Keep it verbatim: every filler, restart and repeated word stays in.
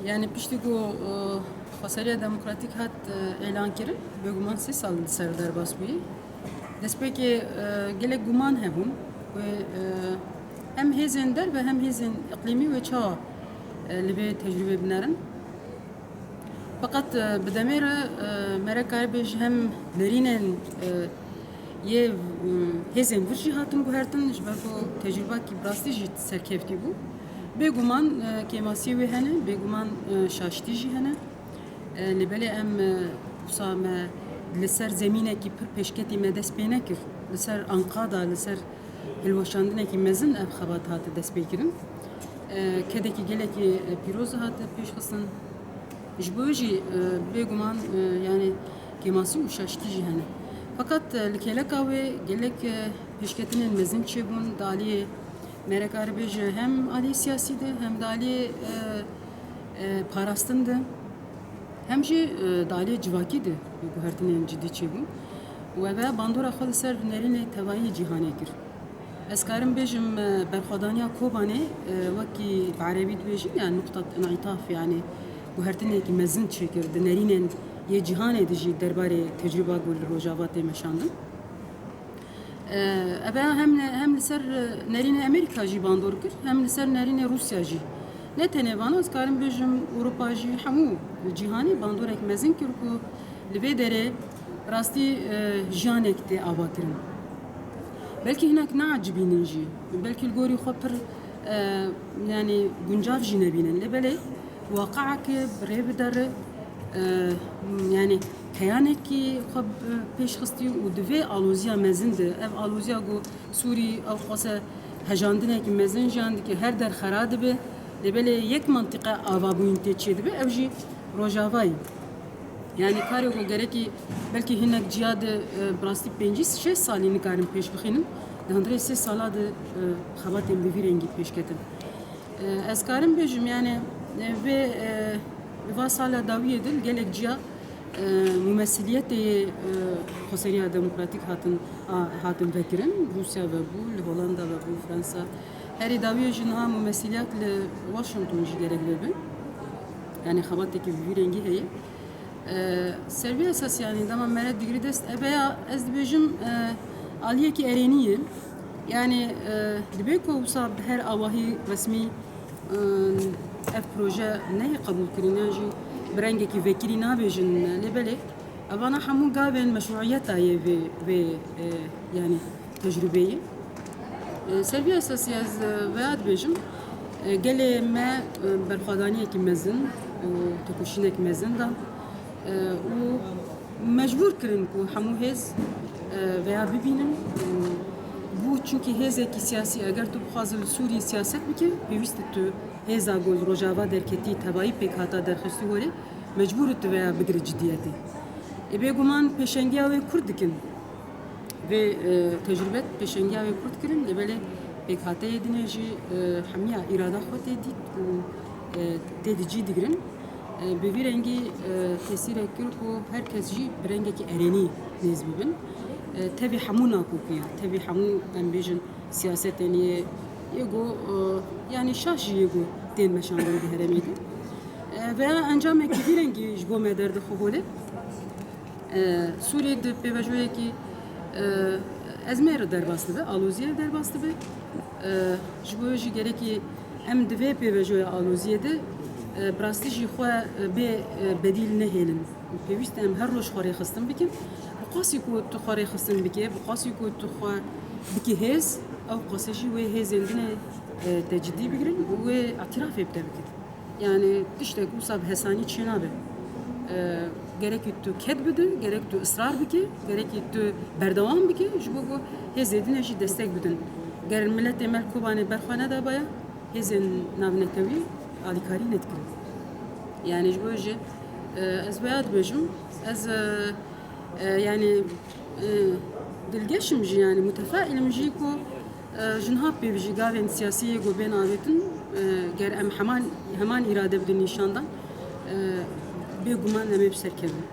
Yani piştî ku, e, Xweseriya Demokratîk hat, e, îlan kirin, bêguman sê sal li ser derbas bûyî. Destpêkê, e, gelek guman hebûn ku, e, hem hêzên derve hem hêzên îqlîmî wê çawa, e, li vê tecrûbê binerin. Feqet, e, bi demê re, e, me re karibêj hem nerînên, e, yê, e, hêzên vir jî hatin guhertin, ji ber ku tecrûbakî bi rastî jî serkevtî bû. Bêguman, e, kêmasiyê wê hene, bêguman, e, şaştî jî hene. E, lê belê em, e, wisa me li ser zemînekî pir pêşketî me dest pê nekir. Li ser anqa de, li ser hilweşandinekî mezin ev xebat hate destpêkirin. E, kedekî gelekî, e, pîroz hate pêşxistin. Ji bo wê jî, e, bêguman, e, yani kêmasî û şaştî jî hene. Feqet, e, li kêleka wê gelek, e, pêşketinên mezin çêbûn, di aliyê me re karibêje hem aliyê siyasî de hem di aliyê, e, e, parastin de hem jî, e, di aliyê civakî de guhertinên cidî çêbûn û ev bandora xwe li ser nerînê tevayî cîhanê kir. Ez karim bêjim, e, berxwedaniya Kobanê, e, wekî bi erebî dibêjin, yani nuktat inîtaf, yani guhertinekî mezin çêkir di nerînên yê cîhanê de jî derbarê tecrûba ku li Rojava tê meşandin. E, ev hem, hem li ser, e, nerînê Amerîka jî bandor kir, hem li ser nerînê Rûsya jî. Ne tenê vana, ez karim bêjim, Ewropa jî, hemû cîhanê bandorek mezin kir ku li vê derê bi rastî, e, jiyanek tê avakirin. Belkî hinek neecibînin jî, belkî li gorî xwe pir, e, yani guncav jî nebînin. Lê belê waqieke bi rê bidere, e, yani keyanekî xwe, e, pêş xistî û di vê aloziya mezin de, ev aloziya ku Sûrî ew qase hejandinekî mezin jiyan dike, her der xera dibe, lê belê yek mantîqe avabûyîn tê çêdibe, ew jî Rojavayî. Yani karê ku gerekî belkî hinek ciya de, e, bi rastî pêncî şêst salî nikarin pêş bixînin, di hundirê sê sala de, e, xebatên bi vî rengî pêş ketin. E, ez karim bêjim, yani, e, vê, e, va sala dawiyê de li gelek ciya, e, mumesiliyetê, e, Xweseriya Demokratîk hatin, a, hatin vekirin. Rûsya vebû, li Holanda vebû, Fransa. Herî dawiyê jî niha mumesiliyet li Washington jî gerek vebe. Yani xebatekî bi vî rengî heye. E, ser vî esasî, yani dema me re digirî dest, ev ya ez dibêjim, e, aliyekî erênî ye. Yani, e, dibe ku wisa bi her awahî resmî, e, ev proje neyê qebûlkirin, yan jî bi rengekî vekirî nabêjin, lê belê evana hemû gavên meşruiyeta yê vê, vê, e, yani tecrûbeyê. E, ser vî esasî ez, e, veya dibêjim, e, gelê me, e, berxwedaniyekî mezin û têkoşînek mezin da, e, û mecbûr kirin ku hemû hêz, e, veya bibînin. E, bû çunkî hêzekî siyasî, eger tu bixwazî li Sûriyê siyaset bike, pêwîst e tu hêza ku li Rojava derketî, tevayî pêk hata derxistî holê, mecbûr e tu veya bigire cidiyetê. Ê bêguman pêşengiya wê kurt dikin. Vê, e, tecrûbe pêşengiya wê kurt kirin, lê belê pêkhateyê din jî, e, hemiya îrada xwe tê dît û, e, tê di cî digirin. E, bi vî rengî, e, tesîrek kir ku her kes jî bi rengekî erênî nêz bibin. E, tevî hemû nakokiya, tevî hemû, em bêjin, siyasetên yê, yê ku, e, yani şaş jî yê ku tên meşandin di herêmê de. E, veya encamekî vî rengî ji bo me derdixwe holê. E, Sûriyê di pêvajoyekî, e, ezmê re derbas dibe, aloziyê re derbas dibe. E, ji bo jî gerekî em di vê pêvajoya aloziyê de, e, bi rastî jî xwe, e, bê, e, bedîl nehêlin. Pêwîst e em her roj xwe rêxistin bikin. Bi qasî ku tu xwe rêxistin bike, bi qasî ku tu xwe bikî hêz, ew qasî jî wê hêzên din ê, e, te cidî bigirin û wê îtirafê bi te bikin. Yani tiştek wisa bi hesanî çênabe. E, gerekî tu ked bide, gerek tu israr bike, gerekî tu berdewam bike, ji bo ku hêzê din jî destek bidin. Ger miletê me li Kobanê berxwe nedabaya, hêzên navnetewî alîkarî nedikirin. Yani ji bo jî, e, ez veya dibêjim, ez, e, e, yani, e, dilgeş im jî, yani mutefaîl im jî ku, e, ji niha pê jî gavên siyasî yê ku bên avêtin, e, ger em heman, heman îrade bidin nîşandan, e, bêguman em ê bi ser kevin.